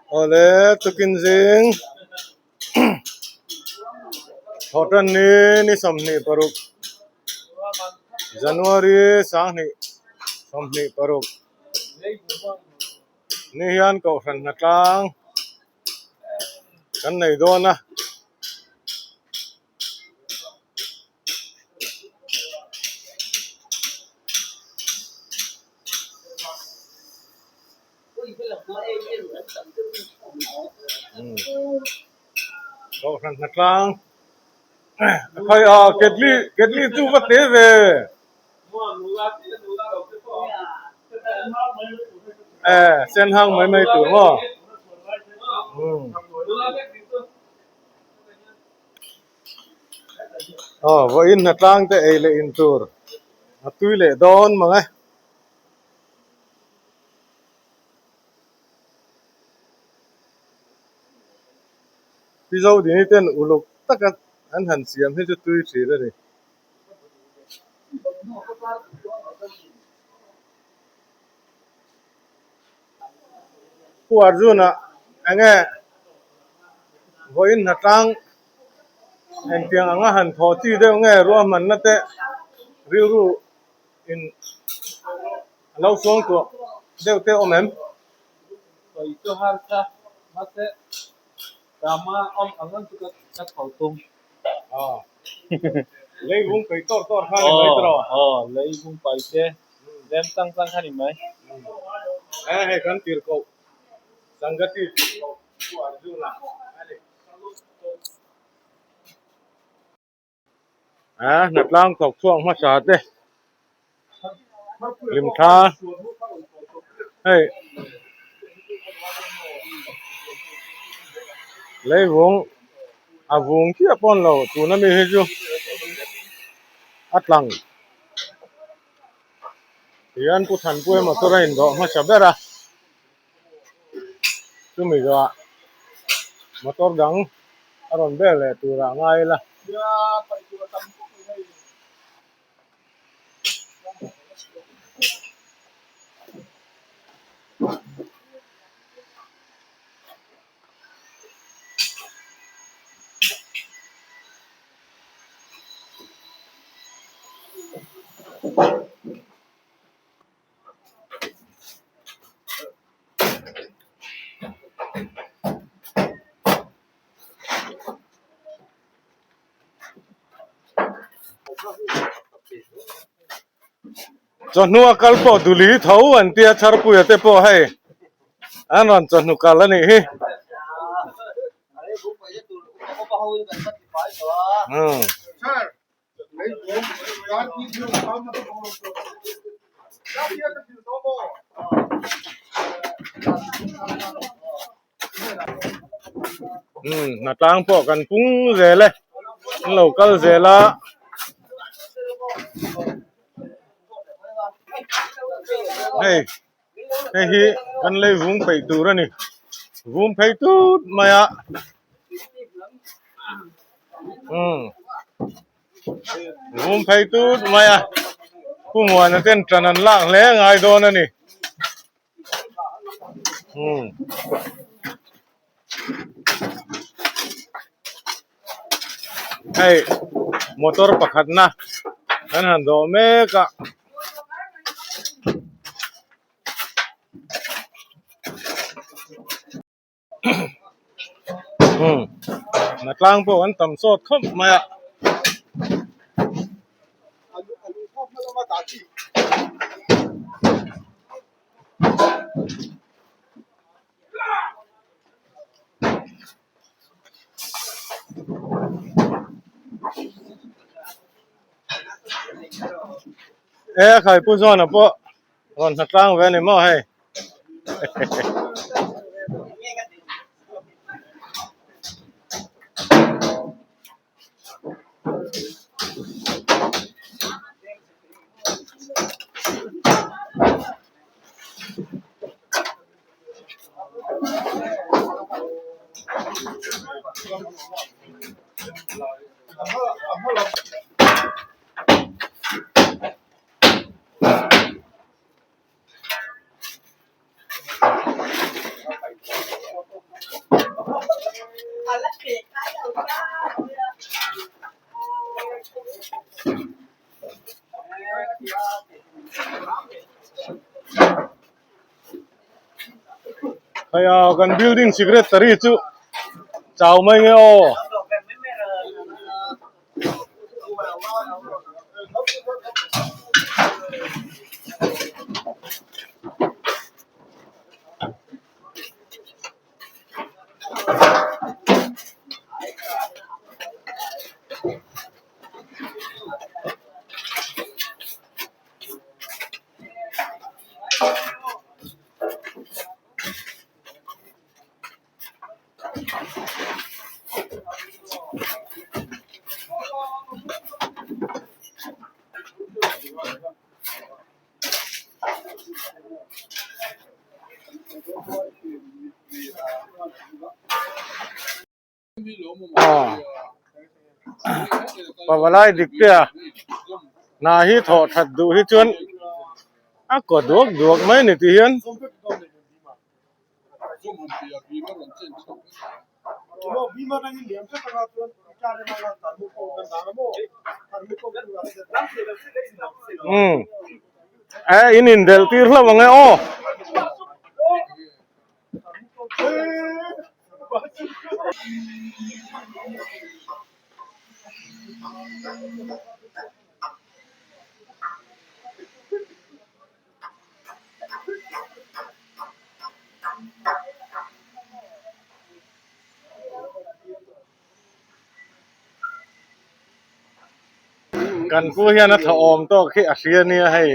Awle tukin zing thawhtan ni ni 26 January 2026 ni hian kohhran hnatlang kan nei dawn a. Kohhran hnatlang a khai a ketli ketli chu va te ve e sen hang mai mai tur maw Aw vawiin hnatlang te ei leh in tur a tui leh dawn mang e. Pi Zodini ten uluk taka an han siam hi chu tui thin a ni. Pu Arjuna enge vawiin hnatlang engtiang anga han thaw chi deuh nge ruahmanna te rilru in a lo suang tuah deuh te awm em? Sawi chu harsa mahse Rama awm ang ang chu ka tho tum. Aw lei vung pai tawr tawr kha ni mai tawh. Aw lei vung pai te lem chang chang kha ni mai. E hei kan tir koh Sangati tir koh Pu Arjuna a ni. A hnatlang thawk chhuak hmasa te hlimthla hei leivung a vung chiah pawh a ni lo tuna mi hi chu a tlang tihian Pu Thanpuia motor a indawh hmasa ber a chumi zawhah motor dang a rawn vel leh turah a ngai ila. Chawhnu a kal pawh duli tho an tia Charpuia te pawh hei an rawn chawhnu kal a nih hi. Umm hnatlang pawh kan pung zel e an lo kal zel a. Hei hei hi kan lei vung peih tur a ni vum phei tut mai a umm vum phei tut mai a Pu Muana ten tan an lak hle ngai dawn a ni umm. Hei motor pakhatna kan han dawh mek a. Umm hnatlang pawh an tam sawt khawp mai a. E khai pu zawn a pawh rawn hna tlang ve a ni maw hei. Hei a kan building secretary chu chau mai nge aw. Pavalai dik te a hna hi thawh that duh hi chuan a kaw duak duak mai ni tih hian. Umm e in indelh tir hlauh ang e aw. Kan pu hian a thawhawm tawk hi a hria nia hei.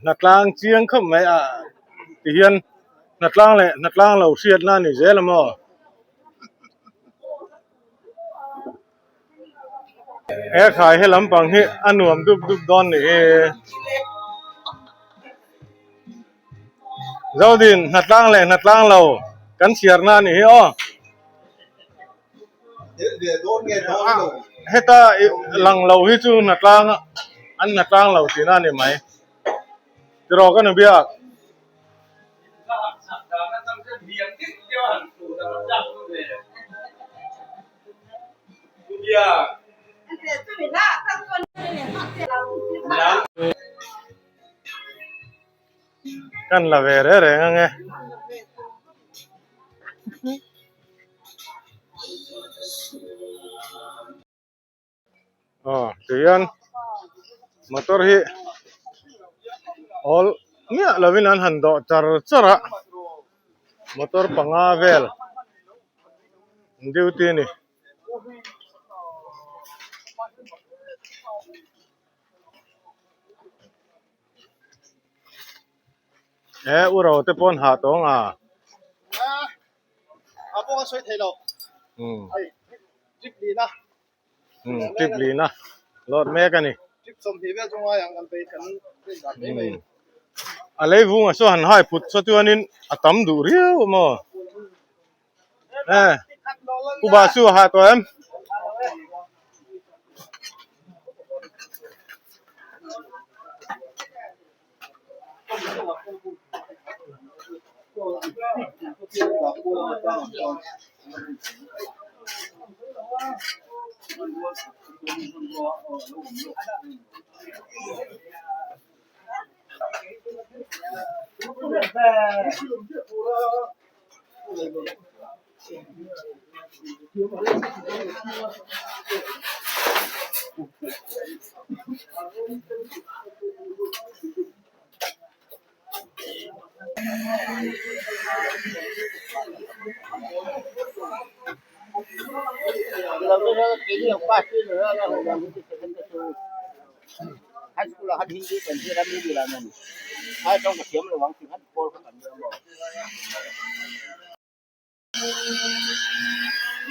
Hnatlang chiang khawp mai a ti hian hnatlang leh hnatlang lo hriatna a ni zel a maw? He khai he lampang hi a nuam dup dup dawn ni hi. Zodin hnatlang leh hnatlang lo kan chhiarna a ni hi aw. Heta lang lo hi chu hnatlang an hnatlang lo tihna a ni mai. Tiraw ka nu biak. Kan la ve reng reng ang e. Aw tihian motor hi awl miah lovin an han dawh char char a motor panga vel duty a ni. He u ro te pawh an hah tawh ang a. A pawh a sawi thei lo. Hei trip lina. Trip lina load mek a ni. Trip 20 vel chu ngai ang kan bei kan rin dan mai mai. A leivung a saw han hai phut saw chuanin a tam duh riau a maw. Pu Ba chu a hah tawh em?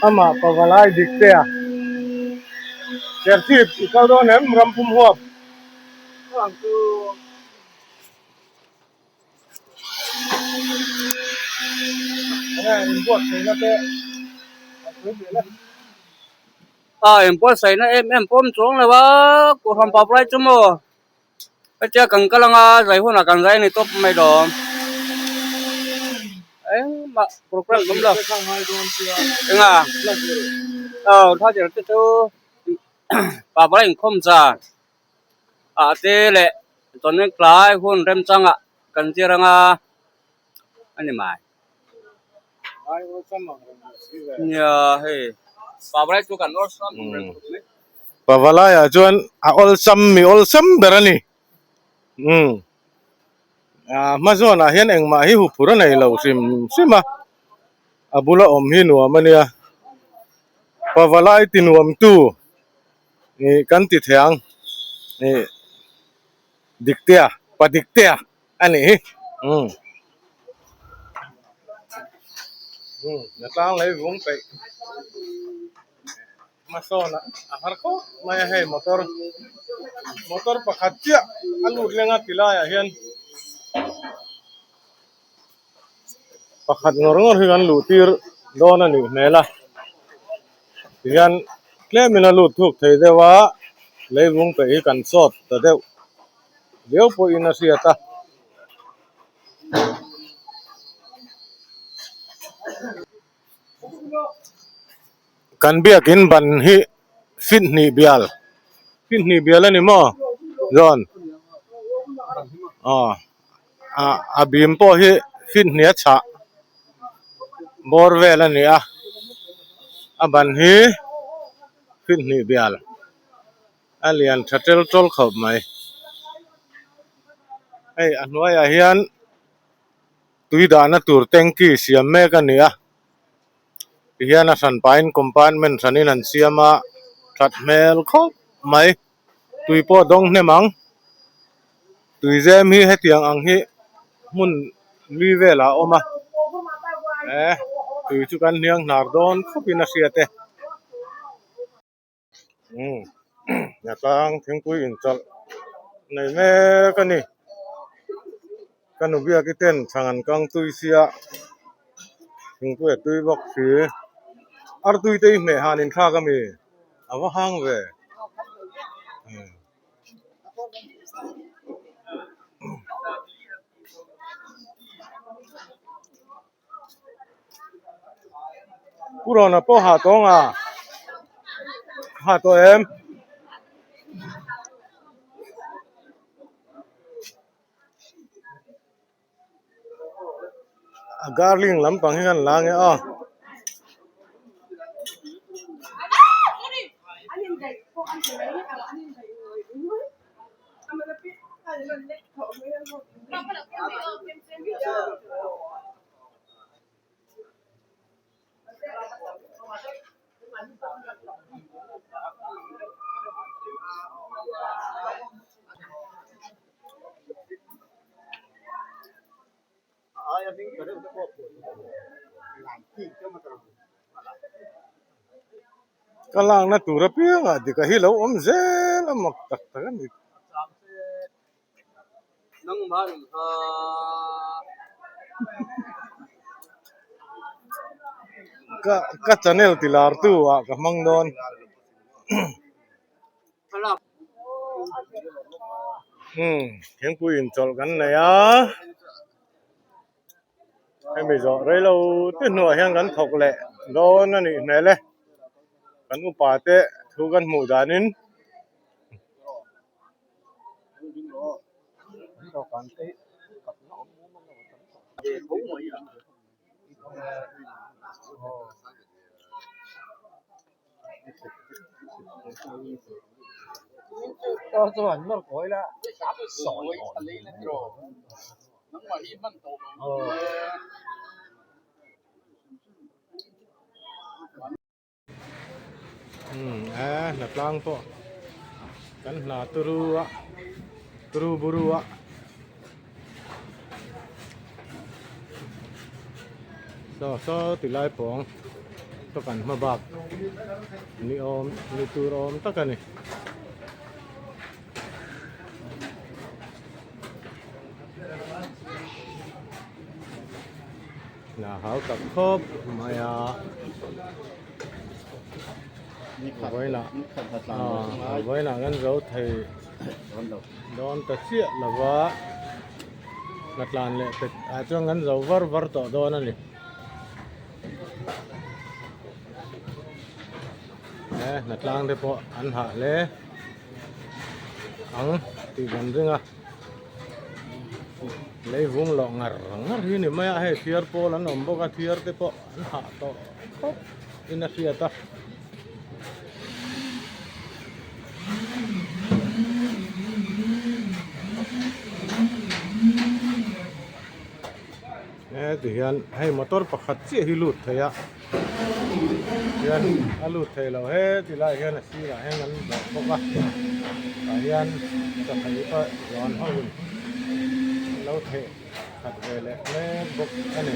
Amah pavalai dik te a Serchhip i kal dawn em ram pum huap enge inbuatsaihna te an sawi leh la. A inbuatsaihna em em pawm chuang lo a Kohhran pavalai chu maw. Hetia kan kal anga zai hunah kan zai a ni tawp mai lawm. Engmah program awm lo. Enga? Aw thla tir te chu pa pawh a inkhawm zan ah te leh Chuanin tlai hun remchangah kan zir anga a ni mai. Nia hei pavalai chu kan awlsam ang reng khawp mai. Pavalai ah chuan a awlsam mi awlsam ber a ni. Umm a hma zawnah hian engmah hi huphur a nei lo hrim hrim a, a bula awm hi nuam a nia. Pavalai ti nuam tu ih kan ti thei ang ih Diktea pa Diktea a nih hi umm umm a tlang lei vung peih hmasawn a har khawp mai a hei motor motor pakhat chiah a lut leng a ti laiah hian pakhat ngawr ngawr hi kan luh tir dawn a nih hmel a tihian tlemin a lut thuk thei deuh a leivung peih hi kan sawt ta deuh viau pawhin a hriat a. Kan biakin ban hi fit hnih bial fit hnih bial a ni maw zawn aw. Ah a bim pawh hi fit hnih a chhah bawr vel a ni a a ban hi fit hnih bial a lian tha tel tawl khawp mai hei a hnuaiah hian tui dahna tur tanky siam mek a ni a tihian a hran pahin compartment hranin an siam a that hmel khawp mai tui pawh dawng hnem ang. Tui zem hi hetiang ang hi hmun li velah a awm a eh tui chu kan hniang hnar dawn khawp in a hriat e umm a tlang thingpui inchawlh nei mek a ni ka nu biaki ten chhang an kang tui sia thingpui a tui bawk si artui te hi hmeh han inthlak ami a va hang ve. Pu Rawna pawh ha tawng a ha tawh em? A garling lampang hi kan la nge aw. Ka lakna tur apiangah dika hi lo awm zel a mak tak tak a ni. Ka ka channel ti lar tu ah ka hmang dawn. Umm thingpui inchawlh kan nei a hemi zawh rei lo te hnuah hian kan thawk leh dawn a nih hmel e kan upa te thu kan hmuh danin. Umm a hna tlang pawh kan hna turu a turu buru a saw saw ti lai pawng saw kan hma bak ni awm ni tur awm tak a ni. Hna hau tak khawp mai a vawiinah ah vawiinah kan zo thei dawn ta chiah lo va hna tlan leh pet ah chuan kan zo var var tawh dawn a ni he hna tlang te pawh an hah hle ang tih kan ring a. Leivung lawh ngar ngar hi ni mai a, hei thiar pawl an awm bawk a, thiar te pawh an hah tawh khawp in a hriat a. He ti hian hei motor pakhat chiah hi lut thei a hian a lut thei lo he ti lai hian a sirah hian an zawh bawk a tah hian chawhmeh pawh zawn ho in an lo theh khat ve leh mek bawk a ni.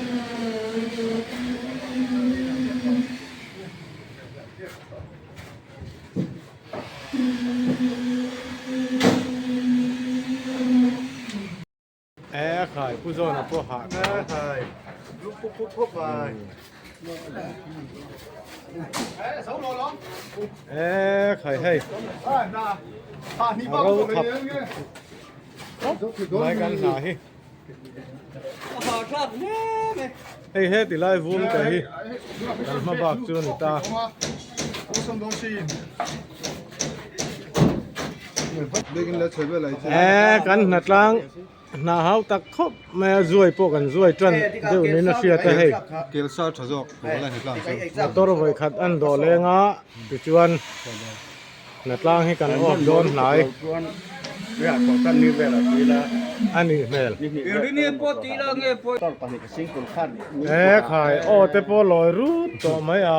E khai pu zawna pawh hah e khai lu pup pup khawp mai e khai hei a ro thap mai kan hna hi hei he ti lai vum te hi kan hma bak chu a ni ta. E kan hnatlang hna hau tak khawp mai a zuai pawh kan zuai tan deuh niin a hriat a hei motor vawi khat an dawh leng a tichuan hnatlang hi kan awk dawn hnai a nih hmel e khai aw te pawh lawi rut tawh mai a.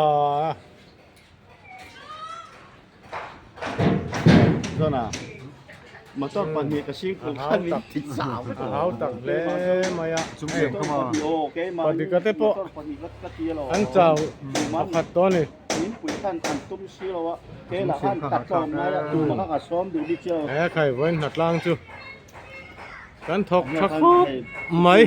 Zona motor pahnih ka sing kul khan min ti chau a hau tak hle mai a padika te pawh an chau pakhat tawh a ni he khai vawiin hnatlang chu kan thawk tha khawp mai.